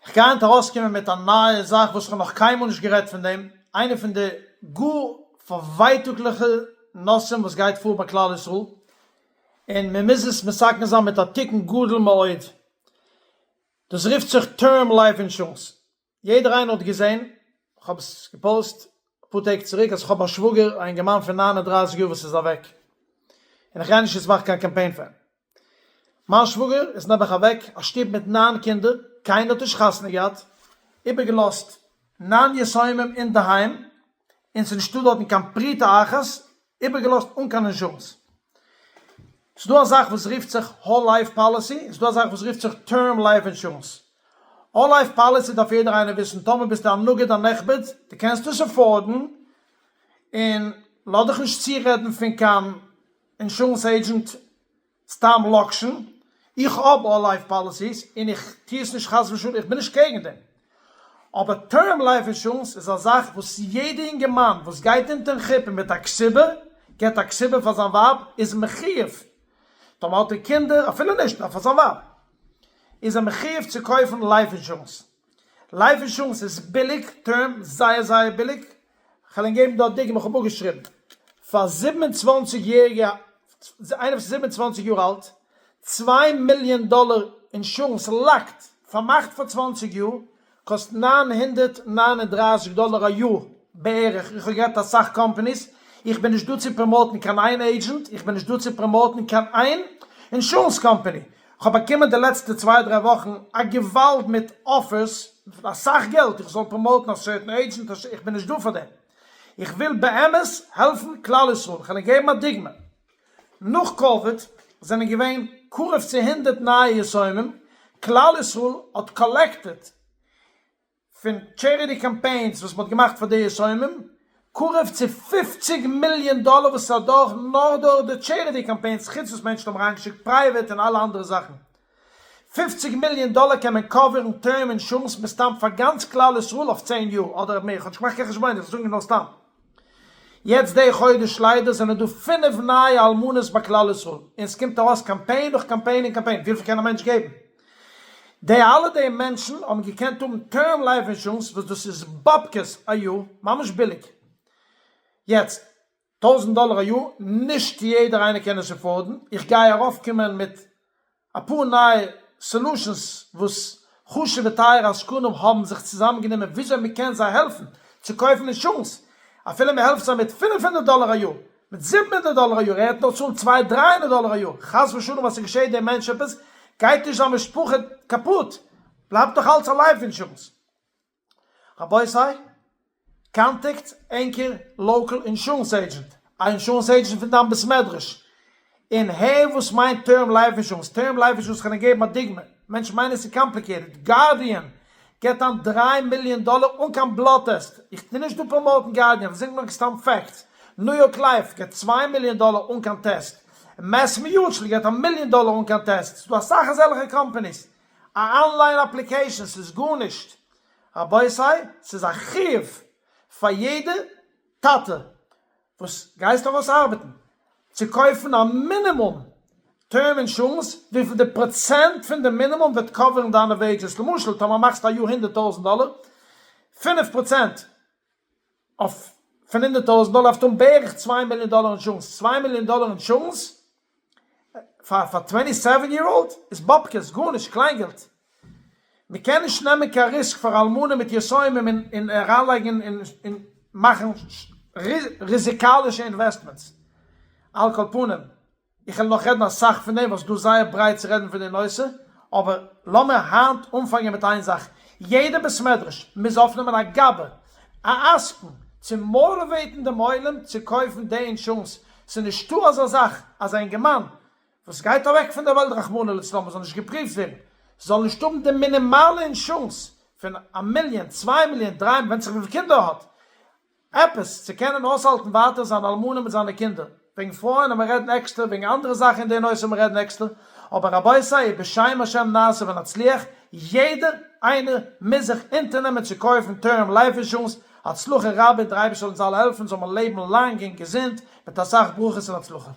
כ'גיי היינט ארויסקומען מיט א נייע זאך וואס כ'האב נאך קיינמאל נישט גערעדט פון דעם, איינע פון די גאר פארווייטאגליכע נושאים וואס גייט פאר ביי כלל ישראל, און מען מוז עס מתקן זיין מיט א תיקון גדול מאוד, דאס רופט זיך term life insurance, יעדער איינער האט געזען, כ'האב עס געפאוסט אפאר טעג צוריק, אז כ'האב א שוואגער א אינגערמאן פון 39 יאר וואס איז אוועק, און איך גיי נישט יעצט מאכן קיין קאמפיין פאר אים. מיין שוואגער איז נעבעך אוועק, א שטוב מיט ניין קינדער, קיינער האט נישט חתונה געהאט, איבערגעלאזט ניין יתומים אינדערהיים, און ס'איז נישטא דארטן קיין פרוטה אחת, איבערגעלאזט אן קיין אינשורענס. ס'איז דא א זאך וואס רופט זיך whole life policy, און ס'איז דא א זאך וואס רופט זיך term life insurance. whole life policy דארף יעדער איינער וויסן, טאמער ביסטו א נגיד א נכבד, דו קענסט עס afford ן, און לאז דיך נישט צורעדן פון קיין אינשורענס agent סתם לאקשן, איך האב whole life policies און איך טוה עס נישט חס ושלום, איך בין נישט קעגן דעם, אבער term life insurance איז א זאך וואס יעדע אינגערמאן וואס גייט אונטערן חופה מיט א כתובה, געבט א כתובה פאר זיין ווייב, איז מחיוב, טאמער האט ער קינדער, אפילו נישט, נאר פאר זיין ווייב, איז ער מחיוב צו קויפן life insurance. life insurance איז ביליג, term, זייער זייער ביליג, כ'על ענק געבן דא א דוגמא, כ'האב אפגעשריבן, פאר 27 יעריגע, איינער וואס איז 27 יאר אלט, צוויי מיליאן דאלער אינשורענס locked, פארמאכט פאר 20 יאר, קאסט 939 דאלער א יאר בערך, איך האב גערעדט אסאך companies, איך בין נישט דא צו promote ן קיין איין agent, איך בין נישט דא צו promote ן קיין איין אינשורענס קאמפאני, כ'האב באקומען די לעצטע צוויי דריי וואכן א געוואלד מיט offers פון אסאך געלט איך זאל promote ן א certain agent, איך בין נישט דא פאר דעם, איך וויל באמת העלפן כלל ישראל, כ'על ענק געבן א דוגמא, נאך קאוויד זענען געווען קרוב צו הונדערט נייע יתומים, כלל ישראל האט collected פון charity campaigns וואס מ'האט געמאכט פאר די יתומים, קרוב צו 50 מיליאן דאלער וואס איז אדורך נאר דורך די charity campaigns חוץ וואס מענטשן האבן אריינגעשיקט private און אלע אנדערע זאכן. 50 מיליאן דאלער קען מען cover ן term insurance מסתם פאר גאנץ כלל ישראל אויף צען יאר אדער מער, כ'האב נישט געמאכט קיין חשבונות, איך זאג נאר סתם. יעצט די חודש ליידער זענען דא פינף נייע אלמנות ביי כלל ישראל, און ס'קומט ארויס קאמפיין נאך קאמפיין און קאמפיין, וויפיל קען א מענטש געבן? די אלע די מענטשן האבן געקענט האבן term life insurance וואס דאס איז באבקעס א יאר, ממש ביליג. יעצט, טויזנט דאלער א יאר, נישט יעדער איינער קען עס afford ן, איך גיי ארויפקומען מיט אפאר נייע solutions וואס חשוב'ע טייערע עסקנים האבן זיך צוזאמגענומען וויאזוי מען קען זיי העלפן צו קויפן אינשורענס, אפילו מען העלפט זיי מיט 500 דאלער א יאר, מיט 700 דאלער א יאר, ער וועט נאר צאלן צוויי דריי הונדערט דאלער א יאר, חס ושלום אז ס'געשעהט דעם מענטש עפעס, גייט נישט זיין משפחה קאפוט, בלייבט נאך אלץ א life insurance. רבותי, contact ענקער local insurance agent, א אינשורענס agent פון דיין בית מדרש, און הער וואס מיינט term life insurance, term life insurance כ'קען געבן א דוגמא, מענטשן מיינען עס איז complicated, גארדיען געבט אן דריי מיליאן דאלער אן קיין blood test, איך טו נישט דא promote ן גארדיען, איך זאג נאר סתם facts, ניו יארק לייף געבט צוויי מיליאן דאלער אן קיין טעסט, מעס מיוטשעל געבט א מיליאן דאלער אן קיין טעסט, ס'דא אסאך אזעלכע companies, א online application ס'איז גארנישט, רבותי ס'איז א חיוב פאר יעדע טאטע וואס גייסט ארויס ארבעטן צו קויפן א מינימום term insurance וויפיל די פראצענט פון די מינימום וועט cover ן דיינע wages למשל טאמער מאכסטו א יאר הונדערט טויזענט דאלער 5% אויף פון הונדערט טויזענט דאלער דארפסטו האבן בערך צוויי מיליאן דאלער אינשורענס צוויי מיליאן דאלער אינשורענס פאר פאר 27 year old איז באבקעס גארנישט קליינגעלט מען קען נישט נעמען קיין risk פאר אלמנה מיט יתומים און און אריינלייגן און און מאכן ריזיקאלישע investments. על כל פנים, איך וועל נאך רעדן אסאך פון דעם ווייל ס'איז דא זייער ברייט צו רעדן פון די נושא, אבער לאמיר היינט אנפאנגען מיט איין זאך, יעדע בית מדרש מוז אויפנעמען א גבאי, א עסקן, צו motivate ן דעם עולם צו קויפן די אינשורענס, ס'איז נישטא אזא זאך אז א אינגערמאן וואס גייט אוועק פון דער וועלט רחמנא לצלן מען זאל נישט געפריווט ווערן, זאל נישט האבן די מינימאלע אינשורענס פון א מיליאן, צוויי מיליאן, דריי, ווענדט זיך וויפיל קינדער ער האט, עפעס צו קענען אויסהאלטן ווייטער זיין אלמנה מיט זיינע קינדער. וועגן פרויען וועלן מיר רעדן עקסטער, וועגן אנדערע זאכן אין די נושא וועלן מיר רעדן עקסטער, אבער רבותי, בשם השם נעשה ונצליח, יעדער איינער מוז זיך אונטערנעמען צו קויפן term life insurance, הצלחה רבה און דער אייבערשטער זאל אונז אלע העלפן זאל מען לעבן לאנג און געזונט מיט אסאך ברכות און הצלחה.